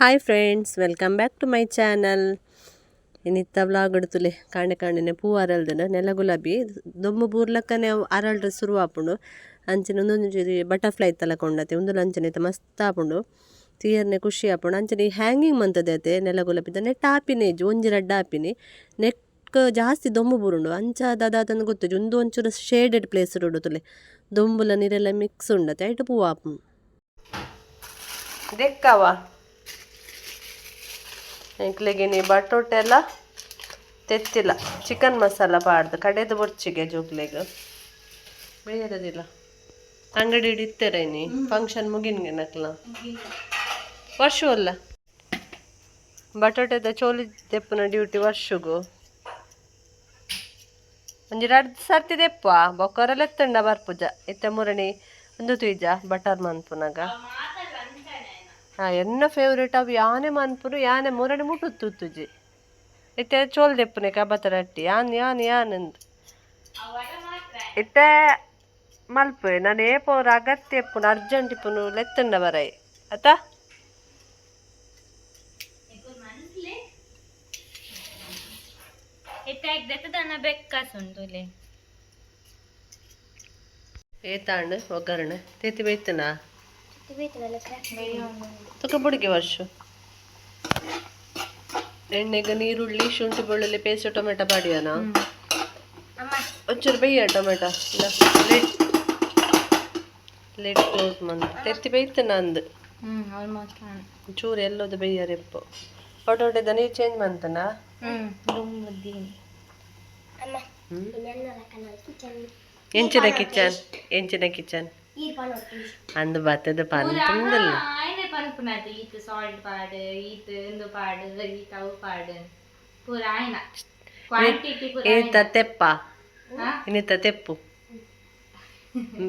Hi friends, welcome back to my channel. ಇನ್ನಿತ್ತ vlog ತುಲೆ ಕಾಂಡೆ ಕಾಂಡೆನೆ ಪೂ ಅರಳ್ದನ ನೆಲ ಗುಲಾಬಿ ದೊಂಬು ಬೂರ್ಲಕ್ಕನೆ ಅವು ಅರಳ್ರೆ ಶುರು ಆಪುಂಡು. ಅಂಚನೆ ಒಂದೊಂಜಿ ಬಟರ್ಫ್ಲೈ ತಲಕೊಂಡತೆ ಉಂದುಲ ಅಂಚನೆ ಇತ್ತೆ ಮಸ್ತ್ ಆಪುಂಡು, ತೂಯೆರ್ನೆ ಖುಷಿ ಆಪುಂಡು. ಅಂಚನೆ ಈ ಹ್ಯಾಂಗಿಂಗ್ ಮಂತದೆ ಅತೆ ನೆಲ ಗುಲಾಬಿದ ನೆಟ್ ಆಪಿನ ಇಜ್ಜಿ, ಒಂಜಿ ರಡ್ಡ್ ಆಪಿನಿ. ನೆಕ್ ಜಾಸ್ತಿ ದೊಂಬು ಬೂರುಂಡು, ಅಂಚ ದಾದಾತಂದ್ ಗೊತ್ತುಜಿ. ಉಂದು ಒಂಚೂರು ಶೇಡೆಡ್ ಪ್ಲೇಸ್ ಉಂಡು ತುಲೆ, ದೊಂಬುಲ ನೀರೆಲ್ಲ ಮಿಕ್ಸ್ ಉಂಡತೆ, ಐಟ್ ಪೂ ಆಪುಂಡು. ದೆಕ್ಕವ ಎಂಕ್ಲೆಗಿನಿ ಬಟೋಟೆಲ್ಲ ತೆತ್ತಿಲ್ಲ, ಚಿಕನ್ ಮಸಾಲ ಪಾಡ್ದು ಕಡೆದು ಬೊರ್ಚಿಗೆ ಜೋಕ್ಲೆಗ್ ಬೇಯರದಿಲ್ಲ. ಅಂಗಡಿ ಇತ್ತೆರ ಇನಿ ಫಂಕ್ಷನ್ ಮುಗಿನ್ಗೆ ನಕ್ಲ ವರ್ಷವಲ್ಲ. ಬಟೋಟೆದ ಚೋಲಿ ದೆಪ್ಪುನ ಡ್ಯೂಟಿ ವರ್ಷಗು ಒಂಜಿ ರಡ್ಡ್ ಸರ್ತಿ ದೆಪ್ಪ ಬೊಕ್ಕರೆಲ್ಲ ಎತ್ತಂಡ ಬರ್ಪುಜ. ಇತ್ತೆ ಮುರಣಿ ಒಂದು ತೂಯ್ಜ ಬಟರ್ ಮನ್ಪುನಗ. ಹಾ, ಎನ್ನ ಫೇವ್ರೇಟ್ ಅವು. ಯಾನೆ ಮನ್ಪುನು ಯಾನೆ ಮುರಣಿ ಮುಟ್ಟು ತೂತುಜಿ. ಇತ್ತೆ ಚೋಲ್ ದೆಪ್ಪುನೆ ಕಬತರ ಅಟ್ಟಿ ಯಾನ್ ಯಾನ್ ಯಾನ್ ಅಂದ್ ಇತ್ತೆ ಮಲ್ಪುವೆ. ನಾನು ಏಪೋರ ಅಗತ್ಯ ಇಪ್ಪುನು, ಅರ್ಜೆಂಟ್ ಇಪ್ಪುನು, ಲೆತ್ತಂಡ ಬರೈ ಅತ್ತ. ಬೆಕ್ಕಾಸುಂಟುಲೆ. ಏತಾಂಡ್ ಒಗ್ಗರಣೆ? ತೇತಿ ಬೈತನಾ ತುಕ ಬುಡಿಗೆ ವರ್ಷ. ಎಣ್ಣೆಗೆ ನೀರುಳ್ಳಿ, ಶುಂಠಿ ಬೆಳ್ಳುಳ್ಳಿ ಪೇಸ್ಟ್, ಟೊಮೆಟೊ ಪಾಡಿಯಾನ? ಒಂಚೂರು ಬೇಯ ಟೊಮೆಟೊ. ಲಿಡ್ ಲಿಡ್ ಕ್ಲೋಸ್ ಮಂತ್. ತೆತ್ತಿ ಬೇಯ್ತನ ಅಂದ್? ಹ್ಮ್, ಆಲ್ಮೋಸ್ಟ್. ಚೂರು ಎಲ್ಲೋದು ಬೇಯರೆಪ್ಪು. ಪಟೋಟೆದ ನೀರು ಚೇಂಜ್ ಮಂತನಾ? ಹ್ಮ್, ದುಂಬುದ್ದೀನಿ. ಎಂಚಿನ ಕಿಚನ್, ಎಂಚಿನ ಕಿಚನ್ ಅಂದ್ ಬತ್ತದ ಪಂತುಂದಲ್ಲ. ಆಯ್ನೆ ಪನ್ಪುನದು, ಈತ್ ಸಾಲ್ಟ್ ಪಾಡು, ಈತ್ ಇಂದು ಪಾಡು, ಈತ್ ಅವು ಪಾಡು, ಪೂರ ಆಯ್ನ ಕ್ವಾಂಟಿಟಿ ಪೂರ. ಇನ್ನಿತ್ತ ತೆಪ್ಪ, ಇನ್ನಿತ್ತ ತೆಪ್ಪು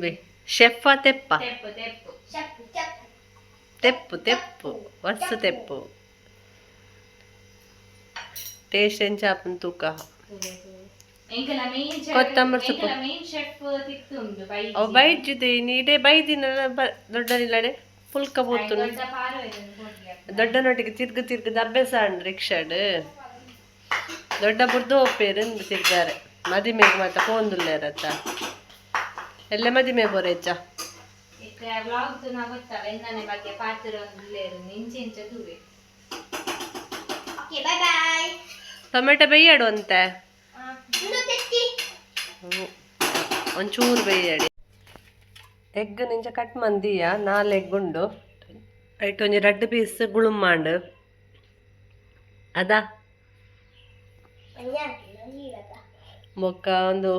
ಬೆ ಶೆಫ್ ತೆಪ್ಪ. ತೆಪ್ಪು ತೆಪ್ಪು. ತೆಪ್ಪು ತೆಪ್ಪು ವರ್ಸ ತೆಪ್ಪು. ಟೇಸ್ಟ್ ಎಂಚ ಆಪುಂಡು ತೂಕ. ಎಂಕಲ ಮೇನ್ ಕೊತ್ತಂಬರಿ ಸೊಪ್ಪು. ಮೇನ್ ಶೆಫ್ ತಿತ್ತುಂಡು. ಅವು ಬೈಜಿದೆ ಇಡೇ ಬೈದಿನ ದೊಡ್ಡನಿಲ್ಲಡೆ ಪುಲ್ಕ ಪೋತುಂಡು. ದೊಡ್ಡ ಪಾರು. ದೊಡ್ಡನೊಟ್ಟಿಗೆ ತಿರ್ಗು ತಿರ್ಗುದ ಅಭ್ಯಾಸ ಆಂಡ್. ರಿಕ್ಷಾಡ್ ದೊಡ್ಡ ಬುಡ್ದು ಒಪ್ಪೇರು ತಿರ್ಗಾರೆ. ಮದಿಮೆಗೆ ಮಾತ ಪೋಂದುಲ್ಲೇರತ್ತ ಎಲ್ಲ ಮದಿಮೆ ಬೋರೆಚ್ಚ. ಇತ್ತೆ ವ್ಲಾಗ್ ನಾ ಗೊತ್ತಲ್ಲ, ಎನ್ನನೆ ಬಗ್ಗೆ ಪಾತ್ರ ಒಂದುಲ್ಲೇರು ಇಂಚೆ ಇಂಚ ತೂವೆ. ಟೊಮೆಟೊ ಬೇಯಾಡು ಅಂತೆ, ಒಂಚೂರು ಬೇಯಾಡಿ. ಎಗ್ ನಿಂಚ ಕಟ್ ಮಂದಿಯ, ನಾಲ್ ಎಗ್ ಉಂಡು. ಐಟ್ ಒಂಜಿ ರಡ್ಡ್ ಪೀಸ್ ಗುಳುಮ್ಮಾಂಡ್ ಅದ. ಬೊಕ್ಕ ಒಂದು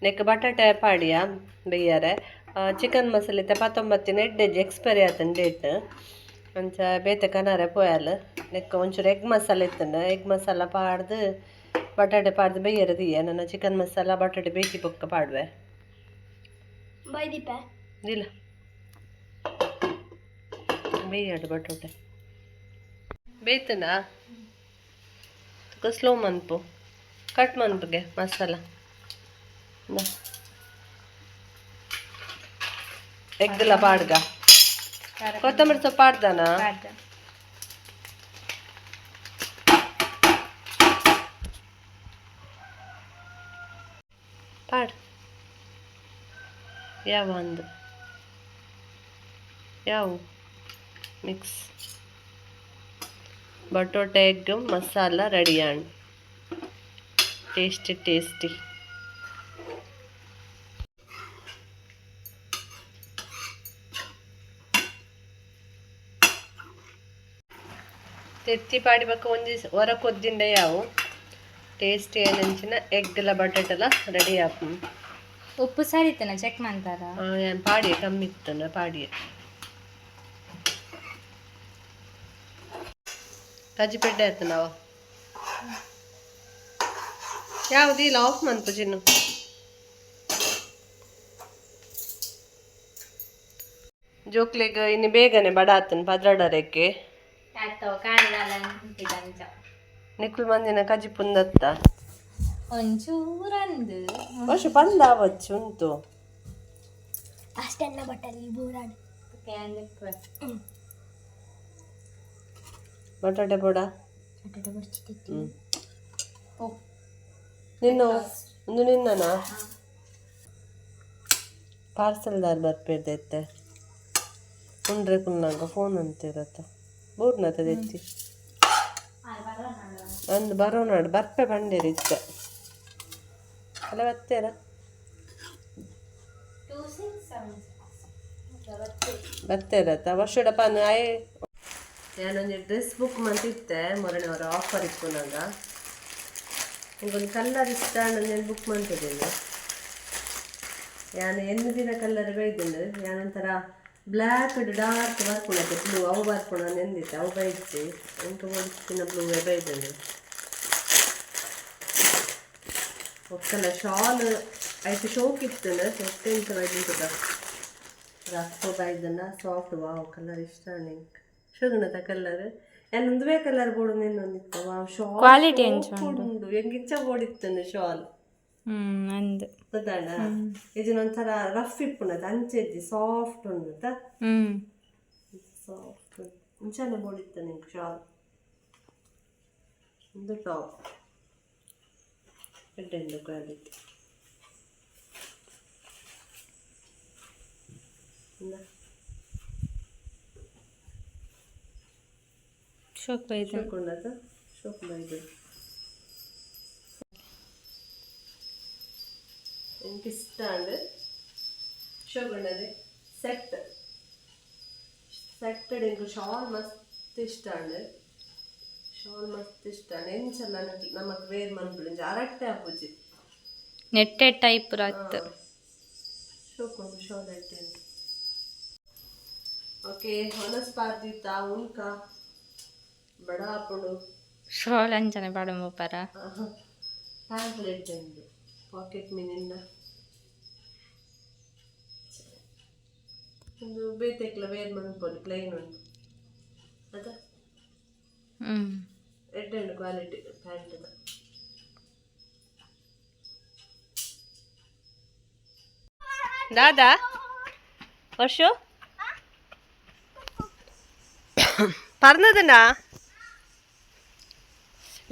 ನೆಕ್ ಬಟಾಟೆ ಪಾಡಿಯ ಬೇಯ್ಯಾರೆ. ಚಿಕನ್ ಮಸಾಲೆ ಇತ್ತೆ ಪತ್ತೊಂಬತ್ತಿನ ಎಡ್ಡೆಜ್, ಎಕ್ಸ್ಪೈರಿ ಆತನ ಡೇಟ್. ಅಂಚ ಬೇತೆ ಕನಾರೆ ಪೋಯಲ್. ನೆಕ್ ಒಂಚೂರು ಎಗ್ ಮಸಾಲೆ ಇತ್ತಂಡ, ಎಗ್ ಮಸಾಲ ಪಾಡ್ದು ಬಟಾಟೆ ಪಾಡ್ದು ಬೇಯ್ಯರೆ ದೀಯ. ನನ್ನ ಚಿಕನ್ ಮಸಾಲ ಬಟಾಟೆ ಬೇಯ್ತಿ ಬೊಕ್ಕ ಪಾಡುವೆ. ಇಲ್ಲ, ಬೇಯ್ಯಾಡು. ಬಟಾಟೆ ಬೇಯ್ತನಾ ತುಕ ಸ್ಲೋ ಮನ್ಪು, ಕಟ್ ಮನ್ಪುಗೆ ಮಸಾಲ. ಎಗ್ಲ ಪಾಡ್ಗ. ಕೊತ್ತಂಬರಿ ಸೊಪ್ಪು ಪಾಡ್ದಾನ? ಪಾಡ್ದ. ಪಾಡ್ ಯಾವ ಒಂದು ಯಾವ ಮಿಕ್ಸ್. ಬಟೋಟೆ ಎಗ್ ಮಸಾಲ ರೆಡಿ ಆಂಡ್. Tasty tasty. ತೆತ್ತಿ ಪಾಡಿಬೊಕ್ಕ ಒಂಜಿ ಒರ ಕೊದ್ದಿಂಡ ಯಾವು. ಟೇಸ್ಟಿ ಏನಂಚಿನ ಎಗ್ಲ ಬಟಾಟೆಲ ರೆಡಿ ಆಪುಂಡು. ಉಪ್ಪು ಸರಿತನ ಚೆಕ್ ಮಾಡ್ತಾರ? ಯಾನ್ ಪಾಡಿಯೆ, ಕಮ್ಮಿ ಇತ್ತನ ಪಾಡಿಯೆ. ಕಜ್ಜಿ ಪೆಡ್ಡೆ ಆಯ್ತು ನಾವು. ಯಾವ್ದು ಇಲ್ಲ, ಆಫ್ ಮನ್ಪು ಚಿನ್ನು. ಜೋಕ್ಲೆಗ್ ಇನ್ನು ಬೇಗನೆ ಬಡ ಆತನ್ ಪದ್ರಾಡರಕ್ಕೆ. ಆಯ್ತು, ಕಾಣಿದಲ್ಲ ಅಂಚ. ನಿಕ್ಲು ಮಂದಿನ ಕಜ್ಜಿ ಪುಂದತ್ತ? ಒಂಚೂರಂದು. ವರ್ಷ ಪಂದ ಆವಚ್ಚು ಉಂಟು. ಅಷ್ಟೆಲ್ಲ ಬಟ್ಟಲ್ಲಿ ಬೋರಾಡು. ಬಟಾಟೆ ಪೋಡ. ನಿನ್ನ ಒಂದು ನಿನ್ನನಾ ಪಾರ್ಸೆಲ್ದಾರ್ ಬರ್ಪೇರ್ದೈತೆ ಉಂಡ್ರೆ ಕುನ್ನಾಗ ಫೋನ್ ಅಂತಿರತ್ತ ಬೂರ್ನತ ದೆತ್ತಿ ಅಂದು ಬರೋನಾಡು ಬರ್ಪೆ ಬಂಡೇರಿ ಇತ್ತೆ ಅಲ್ಲ ಬತ್ತೇರ. 2676. ಬತ್ತೇರತ್ತ ವರ್ಷಡಪ್ಪ ಆಯ್. ನಾನೊಂದು ಡ್ರೆಸ್ ಬುಕ್ ಮಂತಿತ್ತೆ ಮೊರನೆ ಅವರ ಆಫರ್ ಇಪ್ಪುನಾಗ. ಒಂದು ಕಲ್ಲರ್ ಇಷ್ಟ, ನಾನು ಬುಕ್ ಮಂತಿದ್ದೇನೆ. ಯಾನು ಎನ್ನು ದಿನ ಕಲ್ಲರ್ ಬೈದಿಂಡು. ಯಾನೊಂಥರ ಬ್ಲ್ಯಾಕ್ ಡಾರ್ಕ್ ಬರ್ಪುಣತೆ ಬ್ಲೂ ಅವು ಬರ್ಪುಣ ನೆಂದಿತ್ತೆ. ಅವು ಬೈದ್ಸಿ ಎಂಕ ಬೊಡ್ಚಿನ ಬ್ಲೂವೇ ಬೈದಂಡು. ಒಕ್ಕಲ ಶಾಲ್ ಐತೆ, ಶೋಕ್ ಇತ್ತು. ಎತ್ತೆ ಇಂಚ ಬೈದಿಂತದ ರಫ್ ಬೈದನ್ನ soft. Wow, colour ಇಷ್ಟ ನಿಂಕ್. ಶೋಗುಣತ ಕಲ್ಲರ್ ಯಾನ್ ಒಂದುವೇ ಕಲರ್ ಬೋಡು ನಿನ್ನೊಂದಿತ್ತು. Wow, shawl quality ಎಂಚ? ಉಂಡು ಎಂಗಿಚ್ಚ ಬೋಡಿತ್ತನು ಶಾಲ್. ಅಂದ್. ಗೊತ್ತಾಂಡ? ಇದನ್ನೊಂಥರ ರಫ್ ಇಪ್ಪುನದ ಅಂಚೆಜ್ಜಿ, ಸಾಫ್ಟ್ ಉಂಡುತ್ತ. ಸಾಫ್ಟ್ ಇಂಚನೆ ಬೋಡಿತ್ತು ನಿಂಗೆ ಶಾಲ್. ಒಂದು ಟಾಪ್ ಎಡ್ಡೆ ಕ್ವಾಲಿಟಿ. ಶೋಕ್ ಬೈದ. ಶೋಕ್ ಉಂಡತ, ಶೋಕ್ ಬೈದು. ಎಂಕ್ ಇಷ್ಟ ಅಂಡ್ ಶೋಕ್ ಉಂಡದೆ ಸೆಟ್. ಸೆಟ್ ಎಂಕ್ ಶಾಲ್ ಮಸ್ತ್ ಇಷ್ಟ ಅಂಡ್ ಶಾಲ್ ಮಸ್ತ್ ಇಷ್ಟ ಅಂಡ್ ಎಂಚಲ್ಲ ನಮಕ್ ವೇರ್ ಮನ್ಪುಡು ಇಂಚ ಅರಟ್ಟೆ ಆಪುಜಿ. Netted type ರತ್. ಶೋಕ್ ಉಂಟು ಶಾಲ್ ಐಟೆನ್. ಓಕೆ, ಹೊನಸ್ ಪಾರ್ದಿತ್ತ ಉಂಕ ಬಡ ಆಪುಂಡು. ಶಾಲ್ ಅಂಚನೆ ಪಾಡೊಂಬ ಪರ. ಪ್ಯಾಂಟ್ಲೆಟ್ ಉಂಡು ಪಾಕೆಟ್ ಮಿನಿಂದ. ಒಂದು ಬೇತೆಕ್ಲ ವೇರ್ ಮನ್ಪೊಲಿ, ಪ್ಲೈನ್ ಉಂಟು ಅದ. ಎಡ್ಡೆ ಉಂಡು ಕ್ವಾಲಿಟಿ ಪ್ಯಾಂಟ್ದ. ದಾದಾ ವರ್ಷ ಪರ್ನದನಾ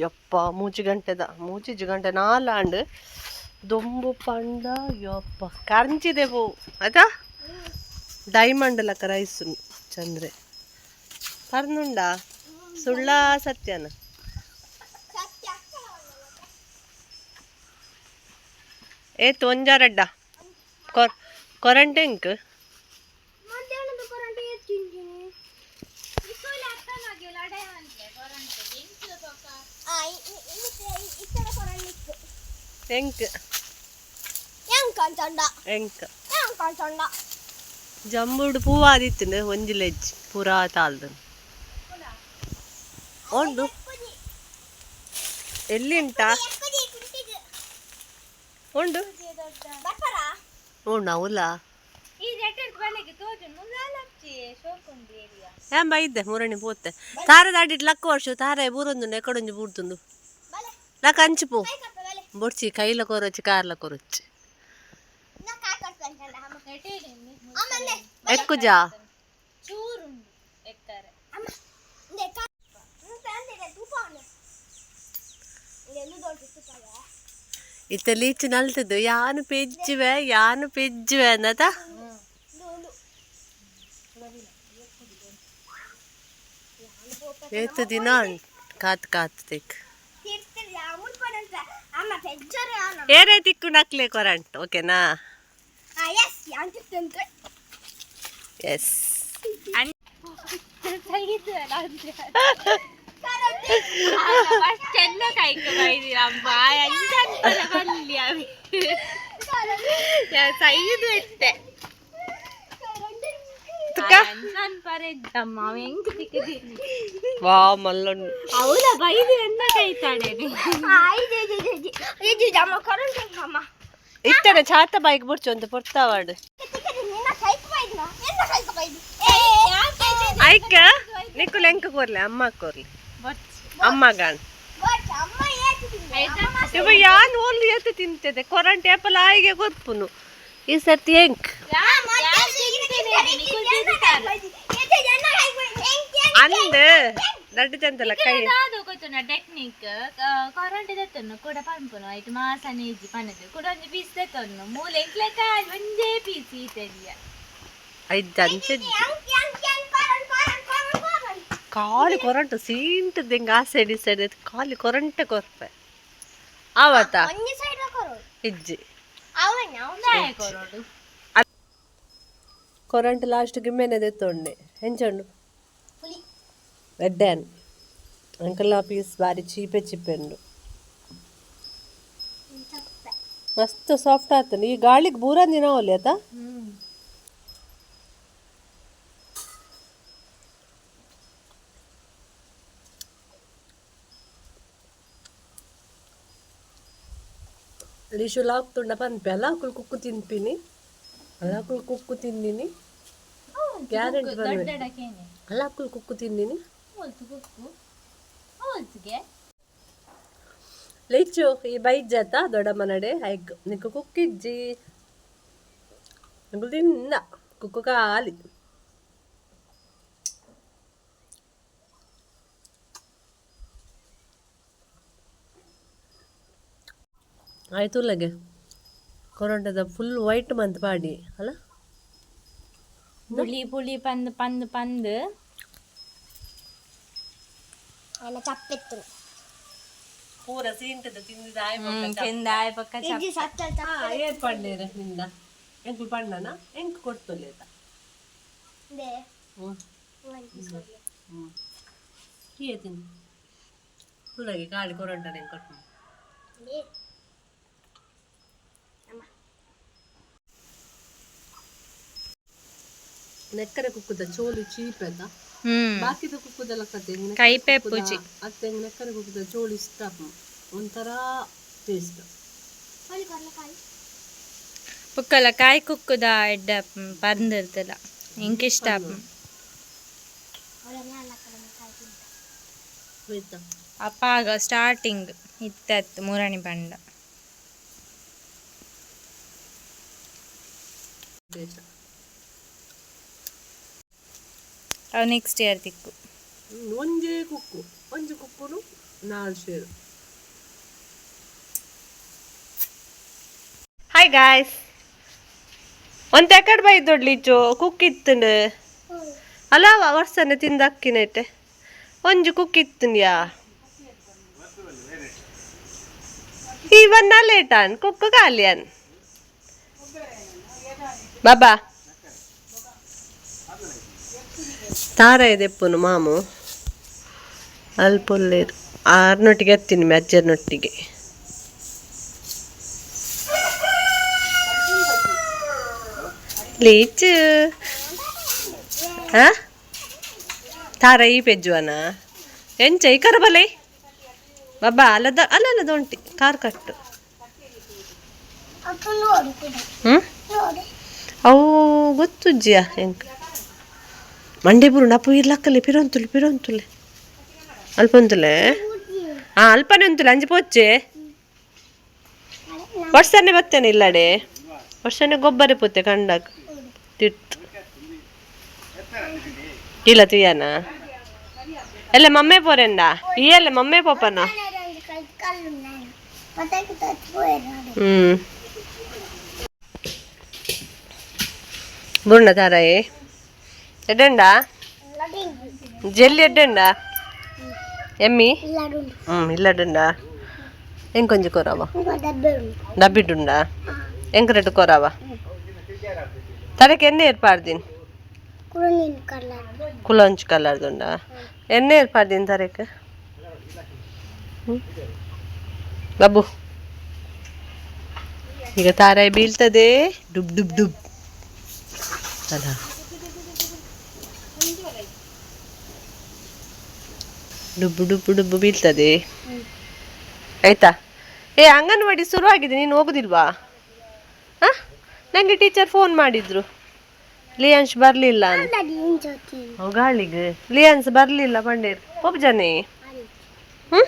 ಯಪ್ಪ. ಮೂಜಿ ಗಂಟೆದ ಮೂಜಿಜಿ ಗಂಟೆ ನಾಲಾಂಡ್ ದೊಂಬು ಪಂಡ ಯಪ್ಪ ಕರ್ಂಚಿದೆ ಪೋ ಆಯ್ತಾ. ಡೈಮಂಡ್ ಲಕ್ಕ ರೈಸ್ ಚಂದ್ರೆ ಪರ್ನುಂಡ. ಸುಳ್ಳ ಸತ್ಯನ? ಏತ್ ಒಂಜಾರಡ್ಡ ಕೊರ್ ಕೊರಂಟೆಂಕ್. ಎಂಕ್ ಎಂಕ್ ಜಂಬುಡು ಪೂವಾದಿತ್ತುಂಡು ಒಂಜಿ ಲೆಜ್ ಪೂರಾ ತಾಲ್ದು ಉಂಡು. ಎಲ್ಲಿ ಉಂಟಾ? ಉಂಡು ಉಂಡು ಅವಲ್ಲ. ಏನ್ ಬೈದ್ದೆ ಮೂರಣಿ ಪೋತೆ ತಾರೆ ದಾಟಿಟ್ ಲಕ್ಕ ವರ್ಷ ತಾರೆ ಬೂರೊಂದು ಎಕಡೊಂಜಿ ಬೂಡ್ತುಂಡು. ಲಕ್ಕ ಅಂಚು ಪೋ ಬೊಡ್ಚಿ ಕೈಲ ಕೊರೊಚ್ಚಿ ಕಾರ್ಲ ಕೊರೊಚ್ಚಿ ಎಕ್ಕುಜಾ. ಚೂರುಂಡು ಎಕ್ಕರೆ. ಇತ್ತ ಲೀಚು ನಲ್ತದ್ದು ಯಾನು ಪೆಜ್ಜುವೆ ಯಾನು ಪೆಜ್ಜುವೆ ಅನ್ನತ. ಏತ್ ದಿನ ಕಾತ್ ಕಾತ್ ತಿಕ್ ಏರೇ ತಿಕ್ಕು ನಕ್ಲೆ ಕೊರಂಟ್ ಓಕೆನಾ? ಎಸ್. ಚೆನ್ನ ಕೈಕ ಬೈದಿರಮ್ಮ ಅಂಚಂತರ ಬಲ್ಲಿ ಅವಿ ಸೈದು ಎತ್ತೆ. ತುಕ್ಕ. ಅನ್ಪರೆದ್ದಮ್ಮ ಅವ ಹೆಂಗ್ ತಿಕ್ಕದಿನಿ. ವಾ ಮಲ್ಲೊಂಡು. ಅವಳ ಬೈದು ಎನ್ನ ಕೈತಾಡೇನೆ. ಇತ್ತಡ ಛಾತ ಬೈಕ್ ಬುಡ್ಚು ಅಂತ ಪೊರ್ತಾವಾಡು. ಐಕ ನಿಕ್ಕುಲ್ ಎಂಕ ಕೋರ್ಲೆ ಅಮ್ಮ ಕೋರ್ಲೆ ಅಮ್ಮ ಗಾಣ್ ಇವ ಯಾನ್ ಓಲ್ ಎತ್ತು ತಿಂತದೆ ಕೊರಂಟೆ ಏಪಲ ಆಯಿಗೆ ಗೊತ್ತುನು ಈ ಸರ್ತಿ ಎಂಕ್ ಅಂದ್. ದಡ್ಡು ಚಂತಲ್ಲ ಕೈ ದಾದ ಗೊತ್ತುನ ಟೆಕ್ನಿಕ್ ಕೊರಂಟೆ ದೆತ್ತೊನ್ನು ಕೂಡ ಪನ್ಪುನು ಐಟ್ ಮಾಸನೆ ಇಜ್ಜಿ ಪನದು ಕೂಡ ಒಂಜಿ ಪೀಸ್ ದೆತ್ತೊನ್ನು ಮೂಲೆ ಎಂಕ್ಲೆ ಕಾಲ್ ಒಂಜೇ ಪೀಸ್ ಈತೆಲಿಯ. ಐದು ಅಂಚೆ ಖಾಲಿ ಕೊರಂಟು ಸೀಂಟು ದೆಂಗ್ ಆ ಸೈಡ್ ಈ ಸೈಡ್ ಖಾಲಿ ಕೊರಂಟೆ ಕೊರ್ಪೆ ಆವತ್ತ ಇಜ್ಜಿ. ದಾಯೆ ಕೊರೊಡು? ಕೊರಂಟು ಲಾಸ್ಟ್ ಗಿಮ್ಮೆನೆ ದೆತ್ತೊಂಡೆ ಎಂಚುಂಡು ಎಡ್ಡೆನ್ ಅಂಕಲ್ ಆ ಪೀಸ್ ಬಾರಿ ಚೀಪೆ ಚಿಪ್ಪೆಂಡು ಮಸ್ತ್ ಸಾಫ್ಟ್ ಆತನ ಈ ಗಾಳಿಗೆ ಬೂರಂದಿನ ಒಲೆ ಆತ. ಲಿಶು ಲಾಕ್ತುಂಡ ಪನ್ಪೆ ಅಲ್ಲ ಅಕುಲು ಕುಕ್ಕು ತಿನ್ಪಿನಿ ಅಲ್ಲ ಅಕುಲು ಕುಕ್ಕು ತಿಂದಿನಿ ಗ್ಯಾರಂಟಿ ಪನ್ಪೆ. ದೊಡ್ಡಡಕೇನೆ. ಅಲ್ಲ ಅಕುಲು ಕುಕ್ಕು ತಿಂದಿನಿ. ಹೋಲ್ತು ಕುಕ್ಕು ಹೋಲ್ತುಗೆ. ಲಿಚ್ಚು ಈ ಬೈಜಾತ ದೊಡ್ಡಮ್ಮ ನಡೆ ಐಕ್ ನಿಕ್ಕು ಕುಕ್ಕಿಜ್ಜಿ ನಿಂಗೆ ತಿಂದ ಕುಕ್ಕು ಖಾಲಿ. ಆಯ್ತು ಲಗೆ ಕೊರಂಟದ ಫುಲ್ ವೈಟ್ ಮಂತ್ ಪಾಡಿ ಅಲ್ಲ. ಪುಳಿ ಪುಳಿ ಪಂದ್ ಪಂದ್ ಪಂದ್. ಪೂರ ಸೀಂಟದ ತಿಂದಿದ. ತಿಂದಾಯ ಪಕ್ಕ. ಏರ್ ಪಂಡೇರ ನಿಂದ ಎಂಕು ಪಣ್ಣನ ಎಂಕ್ ಕೊಡ್ತೊಲೇತ. ಹ್ಞೂ ಹ್ಞೂ ತಿನ್ನು ಫುಲ್ಲಾಗಿ ಖಾಲಿ ಕೊರಂಟನೆ ಕೊಟ್ಟು. ನೆಕ್ಕರೆ ಕುಕ್ಕುದ ಚೋಲಿ ಚೀಪ್ ಅದ. ಬಾಕಿದ ಕುಕ್ಕುದೆಲ್ಲ ಕತೆ. ಕೈಪೆ ಪೂಜಿ. ಅತ್ತೆ ನೆಕ್ಕರೆ ಕುಕ್ಕುದ ಚೋಲಿ ಇಷ್ಟ ಒಂಥರ ಟೇಸ್ಟ್. ಪುಕ್ಕಲ ಕಾಯಿ ಕುಕ್ಕುದ ಎಡ್ಡ ಪಂದಿರ್ತದ ಎಂಕ್ ಇಷ್ಟ. ಆಯ್ತಾ? ಅಪ್ಪಾಗ ಸ್ಟಾರ್ಟಿಂಗ್ ಇತ್ತತ್ತು ಮೂರಣಿ ಪಂಡ. ಟೇಸ್ಟ್. ಅವು ನೆಕ್ಸ್ಟ್ ಇಯರ್ ತಿಕ್ಕು. ಒಂಜೇ ಕುಕ್ಕು ಒಂಜಿ ಕುಕ್ಕುನು ನಾಲ್ share. Hi guys, ಒಂತೆ ಅಕಡೆ ಬೈ ದೊಡ್ಲಿಚ್ಚು ಕುಕ್ ಇತ್ತುಂಡು ಅಲ್ಲ ವರ್ಷನೆ ತಿಂದ ಅಕ್ಕಿನೈತೆ ಒಂಜಿ ಕುಕ್ ಇತ್ತುಂಡ್ಯಾ ಇವನ್ನ ಲೇಟಾನ್ ಕುಕ್ಕು ಖಾಲಿಯನ್ ಬಾಬಾ ತಾರ ಇದೆಪ್ಪುನು ಮಾಮು ಅಲ್ಪೊಲ್ಲೇರು ಆರ್ನೊಟ್ಟಿಗೆ ಹತ್ತೀನಿ ಅಜ್ಜರ್ನೊಟ್ಟಿಗೆ. ಲೀಚು ಹಾ ತಾರ ಈ ಪೆಜ್ಜುವನ ಎಂಚ ಈ ಕರಬಲೈ ಬಾಬಾ ಅಲ್ಲದ ಅಲ್ಲಲ್ಲ ದೊಂಟಿ ಕಾರ್ ಕಟ್ಟು. ಹ್ಞೂ ಅವು ಗೊತ್ತುಜ್ಜಿಯ ಎಂಕ್ ಮಂಡೆ ಬುರುಂಡು ಅಪ್ಪು ಇರ್ಲಕ್ಕಲೆ ಪಿರೊಂತುಲೆ ಪಿರೊಂತುಲೆ ಅಲ್ಪೊಂತುಲೆ ಹಾಂ ಅಲ್ಪನೆ ಉಂತುಲೆ ಅಂಜಿ ಪೋಚ್ಚೆ ವರ್ಷನೇ ಬತ್ತೇನೆ ಇಲ್ಲಡೆ ವರ್ಷನೇ ಗೊಬ್ಬರ ಪೋತೆ ಕಂಡಾಗ ತಿಟ್ಟು ಇಲ್ಲ ತುಯ್ಯಾನ ಎಲ್ಲ ಮಮ್ಮೆ ಪೋರೆಂಡ ಈ ಅಲ್ಲ ಮಮ್ಮೆ ಪೋಪನ. ಹ್ಞೂ ಬುರ್ಣ ತಾರಾಯಿ ಎಡ್ಡೆಂಡ ಜೆಲ್ಲಿ ಎಡ್ಡೆಂಡ ಎಮ್ಮಿ ಹ್ಞೂ ಇಲ್ಲಡುಂಡ ಎಂಕೊಂಜಿ ಕೊರವ ಡಬ್ಬಿಡುಂಡ ಎಂಕ್ ರೆಡ್ ಕೊರವ ತರಕ್ಕೆ ಎಣ್ಣೆ ಏರ್ಪಾಡ್ದಿನ್ ಕುಲಂಚ್ ಕಲರ್ದುಂಡ ಎಣ್ಣೆ ಏರ್ಪಾಡ್ದಿನ್ ತರಕ್ಕೆ ಬಾಬು. ಈಗ ತಾರಾಯಿ ಬೀಳ್ತದೆ ಡುಬ್ ಡುಬ್ ಡುಬ್ ಅಲ್ಲ ಡುಬ್ಬು ಡುಬ್ಬು ಡುಬ್ಬು ಬೀಳ್ತದೆ ಆಯ್ತಾ? ಏ ಅಂಗನವಾಡಿ ಶುರುವಾಗಿದೆ ನೀನು ಹೋಗುದಿಲ್ವಾ? ಹಾಂ ನನಗೆ ಟೀಚರ್ ಫೋನ್ ಮಾಡಿದ್ರು ಲಿಯಾನ್ಸ್ ಬರಲಿಲ್ಲ ಅಂತ. ಗಾಳಿಗೆ ಲಿಯಾನ್ಸ್ ಬರಲಿಲ್ಲ ಪಂಡೇರ್ ಪೋಪುಜಾನೆ. ಹ್ಞೂ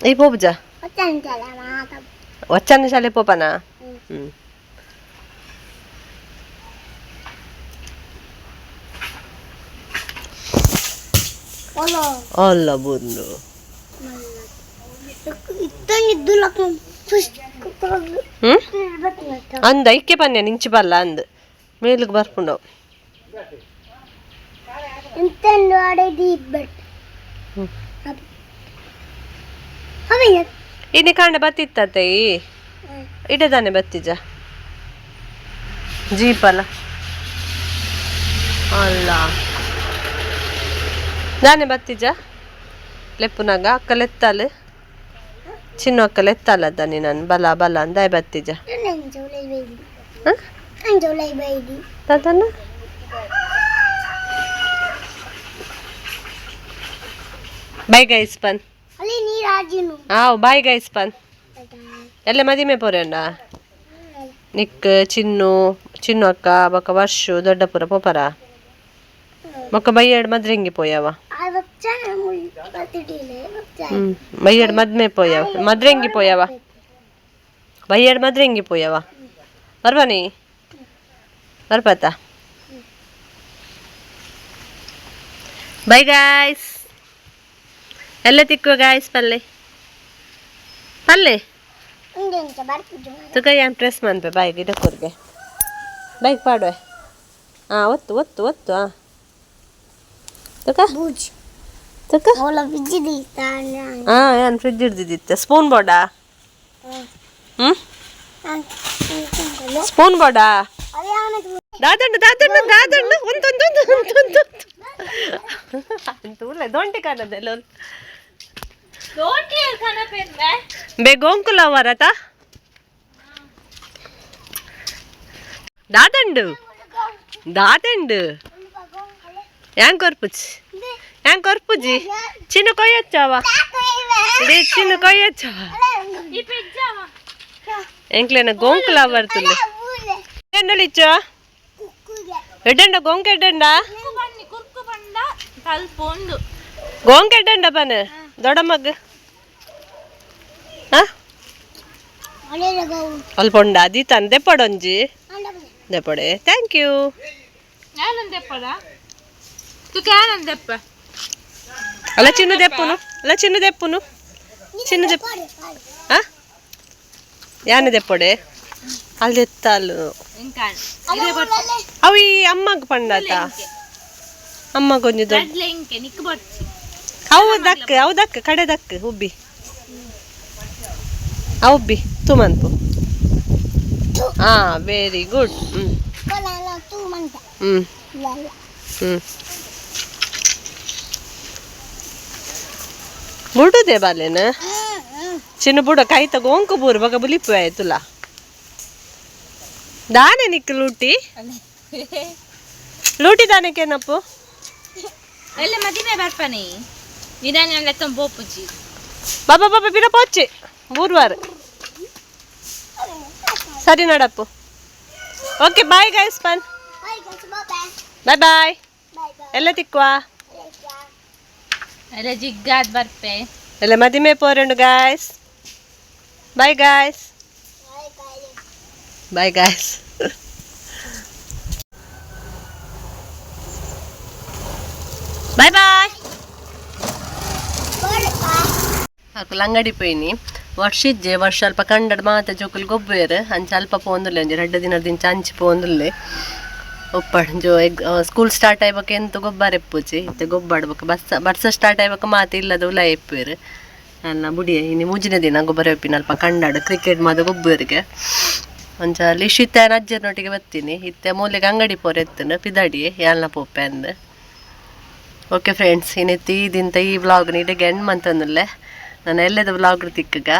ಈ ಪೋಪುಜ ವಚ್ಚನ ಶಾಲೆ ಪೋಪನಾ? ಹ್ಞೂ ಅಲ್ಲ ಬೂರ್ಂಡು. ಹ್ಮ್ ಅಂದ ಐಕೆ ಪನ್ಯ ನಿಂಚಿ ಬಲ್ಲ ಅಂದ್ ಮೇಲಕ್ಕೆ ಬರ್ಪುಂಡವು. ಇನಿ ಕಾಂಡ ಬತ್ತಿತ್ತತೆ ಇಡದಾನೆ ಬತ್ತಿಜ ಜೀಪಲ್ಲ ಅಲ್ಲ ದಾನೆ ಬತ್ತಿಜ ಲೆಪ್ಪುನಾಗ ಅಕ್ಕ ಲೆತ್ತಾಲು ಚಿನ್ನು ಅಕ್ಕ ಲೆತ್ತಾಲದ ನಾನು ಬಲ ಬಲ ಅಂದಾಯ್ ಬತ್ತಿಜ. ತಾತನ ಬಾಯ್ ಗೈಸ್ ಪನ್. ಹಾಂ ಬಾಯ್ ಗೈಸ್ ಪನ್. ಎಲ್ಲ ಮದಿಮೆ ಪೋರೆಂಡ ನಿಕ್ ಚಿನ್ನು ಚಿನ್ನು ಅಕ್ಕ ಬೊಕ್ಕ ವರ್ಷು ದೊಡ್ಡಪುರ ಪೋಪರ ಬೊಕ್ಕ ಬೈಯಡ್ ಮದ್ರೆಂಗಿ ಪೋಯವ. ಬೈಯಡ್ ಮದ್ಮೆ ಪೋಯವ ಮದ್ರೆಂಗಿ ಪೋಯವ ಬೈಯಡ್ ಮದ್ರೆಂಗಿ ಪೋಯವ ಬರ್ಬಾನಿ ಬರ್ಪತ್ತ. ಬೈ ಗಾಯ್ಸ್ ಎಲ್ಲ ತಿಕ್ಕುವ ಗಾಯ್ಸ್ ಪಲ್ಲೆ ಪಲ್ಲೆ ತುಕ ಯಾನ್ ಪ್ರೆಸ್ ಮನ್ಪೆ ಬಾಯ್ ಗಿಡಕ್ಕೊರ್ಗೆ ಬೈಕ್ ಪಾಡುವೆ. ಹಾಂ ಒತ್ತು ಒತ್ತು ಒತ್ತು. ಹಾಂ ತುಕ ತುಕ ಹಾಂ ಯಾನ್ ಫ್ರಿಜ್ ಹಿಡ್ದಿದ್ದಿತ್ತೆ. ಸ್ಪೂನ್ ಬೋಡಾ? ಹ್ಞೂ ಸ್ಪೂನ್ ಬೋಡಾ? ದಾದಣ್ಣ ದಾದಣ್ಣ ದಾದಣ್ಣ ಒಂದು ಒಂದು ಒಂದು ಒಂದು ಒಂದು ಉಲ್ಲ ದೊಂಟಿ ಕಾನದಲ್ಲ ಬೇ ಗೋಂಕುಲ ಅವರತ ದಾದಂಡು ದಾದಂಡು ಯಾಂಗ್ ಕೊರ್ಪುಜಿ ಯಾಂಗ್ ಕೊರ್ಪುಜಿ ಚಿನ್ನ ಕೊಯ್ಯಚ್ಚವ ಇಡೀ ಚಿನ್ನ ಕೊಯ್ಯಚ್ಚವ ಎಂಕ್ಲೇನ ಗೋಂಕುಲ ಬರ್ತುಲ್ಲ ಎಣ್ಣಲಿಚ್ಚ ಎಡ್ಡಂಡ ಗೊಂಕ ಎಡ್ಡಂಡ ಗೊಂಕ ಎಡ್ಡಂಡ ಬನ್ ದೊಡ್ಡಮ್ಮಗ್ ಅಲ್ಪ ಉಂಡ ಅದಿ ತಂದೆ ಪಡೊಂಜಿ ದೆಪಡೆ. Thank you. ಅಲ್ಲ ಚಿನ್ನ ದೆಪ್ಪುನು ಅಲ್ಲ ಚಿನ್ನ ದೆಪ್ಪುನು ಚಿನ್ನ ದೆಪ್ಪ. ಹಾಂ ಯಾನ ದೆಪ್ಪಡೆ ಅಲ್ಲಿ ಎತ್ತಲು ಅವು ಈ ಅಮ್ಮಗ್ ಪಂಡಾತ ಅಮ್ಮಗ್ ಒಂಜಿ ದೊಡ್ಡ ಅವು ದಕ್ ಅವು ದಕ್ ಕಡೆ ದಕ್ ಉಬ್ಬಿ ಆ ಉಬ್ಬಿ ತುಮನ್ಪು. ಹಾಂ ವೆರಿ ಗುಡ್. ಹ್ಞೂ ಹ್ಞೂ ಹ್ಞೂ ಬುಡುದೆ ಬಾಲೇನ ಚಿನ್ನ ಬುಡ ಕೈ ತಗೊಂಕು ಬೂರು ಬಗ ಬುಲಿಪು ಆಯ್ತುಲ ದಾನೆ ನಿಕ್ ಲೂಟಿ ಲೂಟಿ ದಾನಕ್ಕೇನಪ್ಪು ಎಲ್ಲ ಮದಿಮೆ ಬರ್ಪಾನೆ ನಿಧಾನ ಲೆಕ್ಕ ಬೋಪುಜಿ ಬಾಬಾ ಬಾಬಾ ಬಿರ ಪೋಚೆ ಬೂರ್ವಾರ ಸರಿ ನಡಪ್ಪು. Okay bye guys ಪನ್ ಬಾಯ್ ಬಾಯ್. ಎಲ್ಲ ತಿಕ್ಕುವ ಎಲ್ಲ ಜಿಗ್ಗಾದ್ ಬರ್ಪೆ ಎಲ್ಲ ಮದಿಮೆ ಪೋರಂಡು guys. Bye guys bye guys. Bye bye. ಅಕುಲು ಅಂಗಡಿ ಪೋಯಿನಿ ವರ್ಷ ಇಜ್ಜೆ ವರ್ಷ ಅಲ್ಪ ಕಂಡಡ್ ಮಾತ ಜೋಕುಲು ಗೊಬ್ಬೇರು ಅಂಚ ಅಲ್ಪ ಪೋಂದುಲ್ಲೆ ಒಂಜಿ ರಡ್ಡ್ ದಿನದಿಂಚ ಅಂಚಿ ಪೋಂದುಲ್ಲೆ ಉಪ್ಪಡ್ ಜೋ egg school start ಆಯ್ಬಕ ಎಂತ ಗೊಬ್ಬರ ಎಪ್ಪುಜಿ ಇತ್ತೆ ಗೊಬ್ಬಾಡ್ಬೇಕು ಬಸ್ ಬರ್ಸ ಸ್ಟಾರ್ಟ್ ಆಯ್ಬಕ ಮಾತ ಇಲ್ಲದ ಉಲ ಎಪ್ಪುವೆರು ಅಲ್ಲ ಬುಡಿಯ ಇನಿ ಮೂಜಿನ ದಿನ ಗೊಬ್ಬರ ಎಪ್ಪಿನ ಅಲ್ಪ ಕಂಡಾಡು ಕ್ರಿಕೆಟ್ ಮಾದ ಗೊಬ್ಬರಿಗೆ ಒಂಚ ಲಿಶಿತ ಅಜ್ಜನೊಟ್ಟಿಗೆ ಬರ್ತೀನಿ ಇತ್ತೆ ಮೂಲೆಗೆ ಅಂಗಡಿ ಪೋರೆ ಎತ್ತನು ಪಿದಾಡಿ ಯಾಲ್ನ ಪೋಪೆ ಅಂದ್. ಓಕೆ ಫ್ರೆಂಡ್ಸ್ ಇನ್ನಿತ್ತು ಈ ದಿಂತ ಈ ವ್ಲಾಗ್ ಇಡಗೆ ಎಂಡ್ ಮಂತಂದುಲ್ಲೆ ನಾನು ಎಲ್ಲದ ವ್ಲಾಗ್ ತಿಕ್ಕಗ.